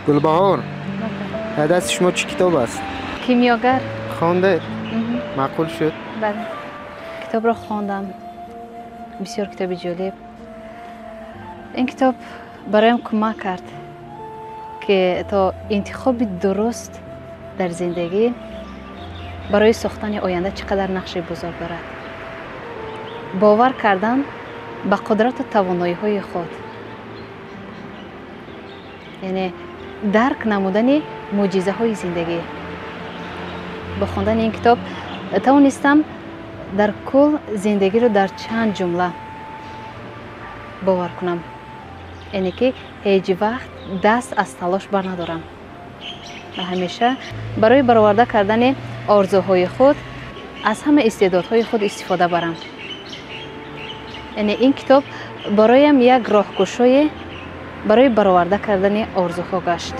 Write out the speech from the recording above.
Гулбаҳор, дар дасти шумо чӣ китоб аст? Кимиёгар. Хондед? Маъқул шуд? Бале, китобро хондам. Бисёр китоби ҷолиб. Ин китоб бароям кӯмак кард, ки то интихоби дуруст дар зиндагӣ барои сохтани оянда чӣ қадар нақши бузург дорад. Бовар кардан ба қудрату тавоноиҳои худ, яъне дарк намудани мӯъҷизаҳои зиндагӣ. Бо хондани ин китоб тавонистам дар кул зиндагиро дар чанд ҷумла бовар кунам, яъне ки ҳеҷ вақт даст аз талош барнадорам ва ҳамеша барои бароварда кардани орзуҳои худ аз ҳама истеъдодҳои худ истифода барам. Яъне ин китоб бароям як роҳкушое барои бароварда кардани орзуҳо гашт.